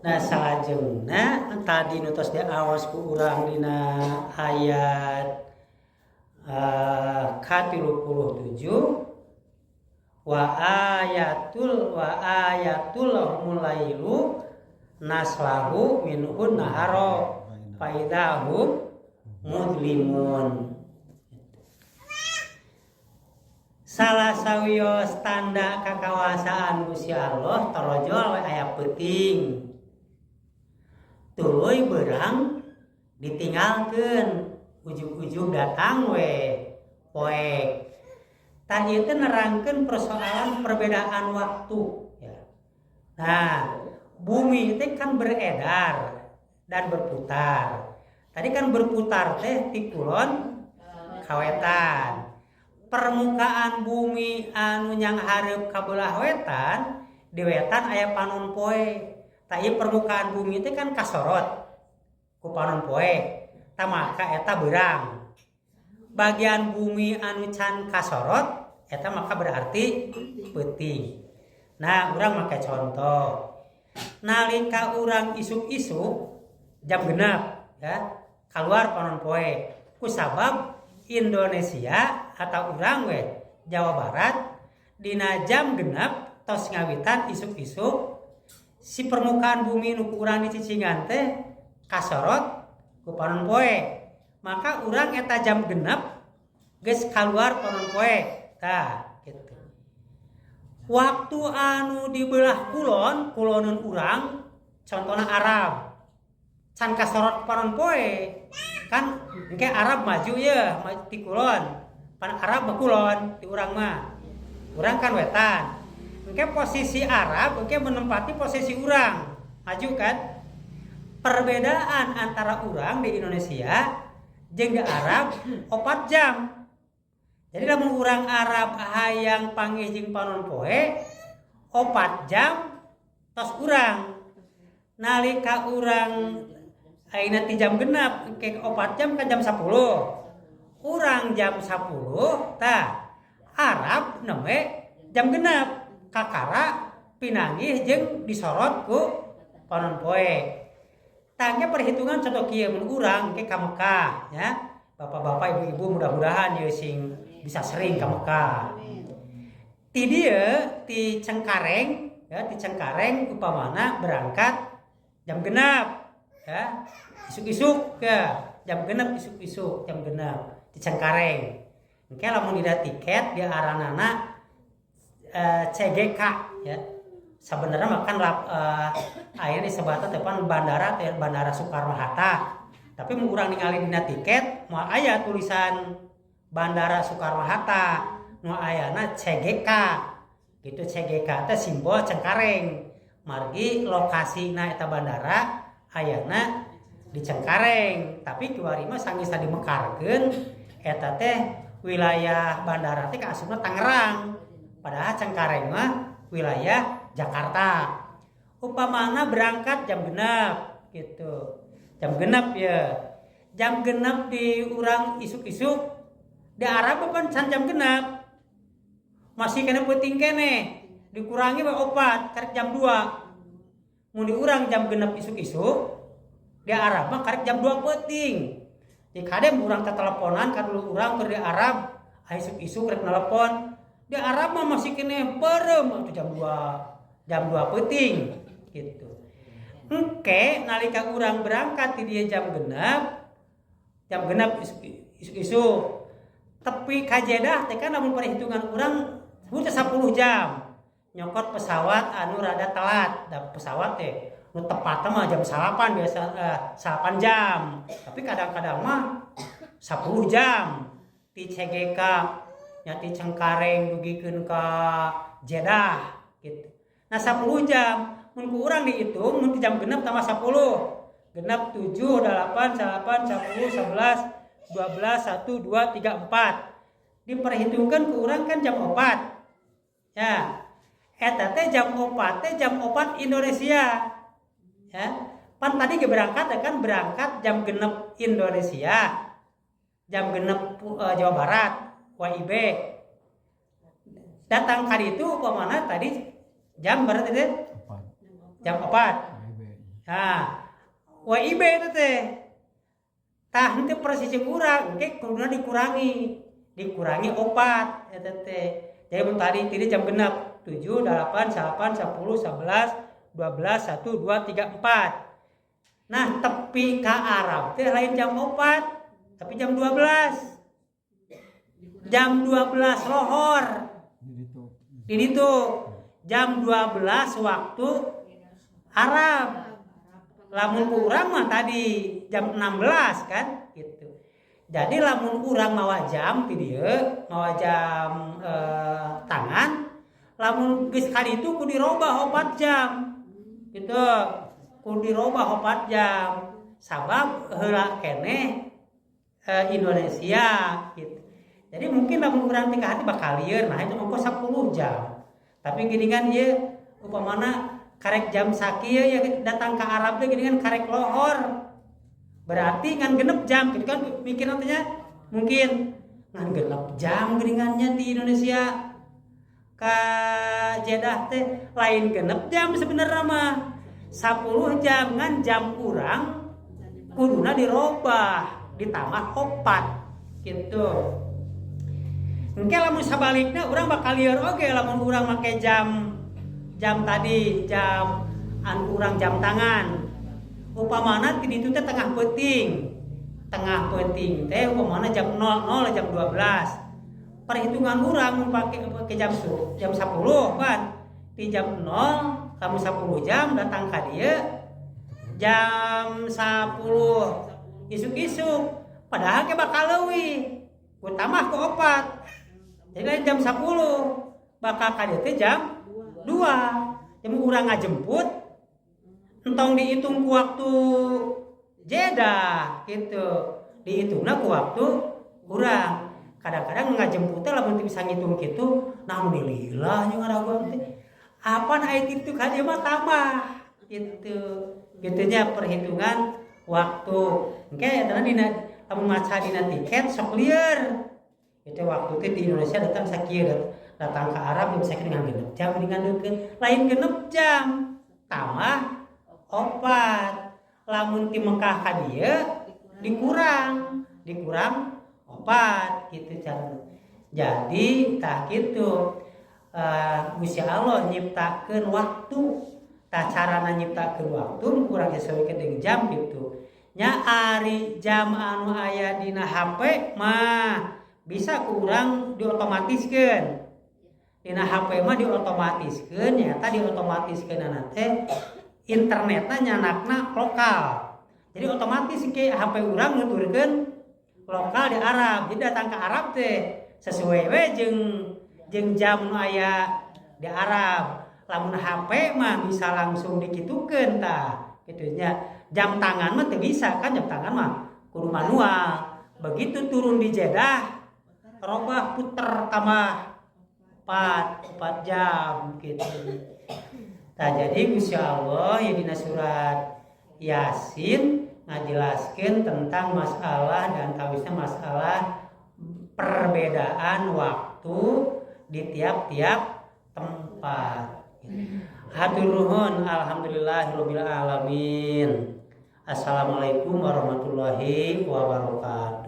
Nah, salajengna tadi nu tos diaos ku urang dina ayat ka-37, wa ayatul lahumul lailu naslakhu minhun naharo faidahum mudlimun. Salah sawios tanda kakawasaan Gusti Allah, torojol we aya peuting, tuluy beurang ditinggalkeun, ujug-ujug datang we poek. Tah, ieu teh nerangkeun persoalan perbedaan waktu ya. Nah, bumi itu kan beredar dan berputar. Tadi kan berputar teh ti kulon ka wetan. Permukaan bumi anu nyanghareup ka belah wetan, di wetan aya panon poe. Tah, ieu permukaan bumi itu kan kasorot ku panon poe. Tah, maka eta beurang. Bagian bumi anu can kasorot eta maka berarti peuting. Nah, urang make contoh. Nalika urang isuk-isuk jam 6 ya, keluar panon poe. Kusabab Indonesia atau urang we Jawa Barat dina jam 6 tos ngawitan isuk-isuk, si permukaan bumi nu ku urang dicicingan teh kasorot ku panon poe. Maka urang eta jam 6 geus keluar panon poe. Tah, gitu. Waktu anu di belah kulon, kuloneun urang, contohna Arab. Can kasorot panon poe. Kan engke Arab maju ya, ti kulon. Pan Arab mah kulon, ti urang mah. Urang kan wetan. Engke posisi Arab engke menempati posisi urang. Maju kan? Perbedaan antara urang di Indonesia jeung di Arab 4 jam. Jadi lamun urang Arab hayang panggih jeung panon poe, 4 jam tos urang. Nalika urang ayeuna ti jam 6 engke 4 jam kan jam 10. Urang jam 10, tah Arab nembe jam 6 kakara pinanggih jeung disorot ku panon poe. Tah, engke perhitungan contoh kieu, mun urang engke ka Mekah ya. Bapak-bapak, ibu-ibu, mudah-mudahan ya sing bisa sering ka Mekah. Ti dieu, ti Cengkareng ya, ti Cengkareng upamana berangkat jam 6 ya, isuk-isuk ya, jam 6 isuk-isuk, jam 6 di Cengkareng. Engke lamun dina tiket di aranana CGK ya. Sebenarnya makan lap aya disebutna teh pan bandara teh Bandara Soekarno Hatta. Tapi mun urang ningali dina tiket moal aya tulisan Bandara Soekarno Hatta, nu ayana CGK. Gitu, CGK teh simbol Cengkareng. Margi lokasina eta bandara ayana di Cengkareng, tapi kiwari mah sanggeus dimekarkeun eta teh wilayah bandara teh kaasupna Tangerang. Padahal Cengkareng mah wilayah Jakarta. Upamana berangkat jam 6 gitu. Jam 6 ya. Jam 6 di urang isuk-isuk, di Arab kan can jam 6. Masih keneh peuting keneh. Dikurangi we 4, karek jam 2. Mun di urang jam 6 isuk-isuk, di Arab mah karek jam 2 peuting. Di kade urang teh teleponan ka dulur urang keur di Arab, isuk-isuk rek telepon. Di Arab mah masih keneh peureum atuh jam 2, jam 2 peuting gitu. Engke nalika urang berangkat di dia jam 6, jam 6 isuk-isuk. Tapi ka Jeddah teh kan lamun perhitungan urang udah 10 jam. Nyokot pesawat anu rada telat, da pesawat teh nu tepatnya mah jam 9 biasa, 8 jam. Tapi kadang-kadang mah 10 jam ti CGK nya, ti Cengkareng dugikeun ka Jeddah gitu. Nah, 10 jam mun ku urang dihitung, mun ti jam 6 tambah 10, 6, 7, 8, 8, 10, 11, 12, 1, 2, 3, 4. Diperhitungkan ku urang kan jam 4. Ya. Eta teh jam 4 teh jam 4 Indonesia. Ya. Pan tadi ge berangkat ya kan, berangkat jam 6 Indonesia. Jam 6 Jawa Barat, WIB. Datang kali itu upamana tadi jam berarti teh? Jam 4. Nah, WIB itu teh tah henteu persis jeung urang, engke kuduna dikurangi, dikurangi 4 eta teh. Jadi mun tadi ti jam 6, 7, 8, 9, 10, 11, 12, 1, 2, 3, 4. Nah, tepi ka Arab teh lain jam 4, tapi jam 12. Jam 12 lohor. Di ditu jam 12 waktu Arab. Lamun urang mah tadi jam 16 kan gitu. Jadi lamun urang mawa jam ti dieu, mawa jam tangan, lamun geus ka ditu kudu dirobah 4 jam. Gitu. Kudu dirobah 4 jam. Sabab heula keneh Indonesia gitu. Jadi mungkin lamun urang tingkah hati bakal lieur, nah itu ongkos 10 jam. Tapi gini kan ieu upamana karek jam sakieu ya datang ke Arab teh gini kan karek lohor. Berarti ngan 6 jam gitu kan mikir nantinya, mungkin ngan 6 jam geuningannya di Indonesia ka Jeddah teh. Lain 6 jam sebenarnya mah, 10 jam, ngan jam kurang kuduna dirobah ditambah 4 gitu. Engke lamun sabalikna urang bakal lieur oge lamun urang make jam, jam tadi, jam anu urang jam tangan. Upamana ti ditu teh tengah peuting, tengah peuting teh upamana jam 00, jam 12, perhitungan urang mun pake jam jam 10 kan di jam 0 kamu 10 jam datang ka dieu jam 10 isuk-isuk, padahal ke bakal leuwih ku tambah ku 4, jadi lain jam 10, bakal ka dieu teh jam 2 jam. Urang ngajemput entong dihitung ku waktu Jeddah gitu, dihitungna ku waktu urang. Kadang-kadang ngajemput teh lamun teu bisa ngitung gitu, nah mun lila jeung ngaraguan teh apa, nah itu kan ieu mah tambah gitu gitunya perhitungan waktu. Engke eta dina lamun maca dina tiket sok lieur itu waktu teh di Indonesia datang sakieu, datang ke Arab jam sakieu dengan 6 jam, dengan deukeut lain 6 jam, tambah 4. Lamun ti Mekah ka dieu dikurang, dikurang 4 gitu cara. Jadi tah gitu, Gusti Allah nyiptakeun waktu. Tah, carana nyiptakeun waktu kurang sesuai dengan jam gitu nya. Ari jam anu aya dina HP mah bisa kurang diotomatiskeun. Dina HP mah diotomatiskeun, nyata diotomatiskeun teh internetna nyanakna lokal, jadi otomatis ke HP urang nuturkeun lokal di Arab. Jadi datang ke Arab teh sesuai we jeung jeung jam nu aya di Arab. Lamun HP mah bisa langsung dikitukeun tah kitu nya. Jam tangan mah teu bisa kan, jam tangan mah kudu manual. Begitu turun di Jeddah robah, puter, tambah 4 4 jam gitu. Nah, jadi Gusti Allah ya dina surat Yasin ngajelaskeun tentang masalah dan tawisnya masalah perbedaan waktu di tiap-tiap tempat. Hatur nuhun, alhamdulillahirabbil alamin. Assalamualaikum warahmatullahi wabarakatuh.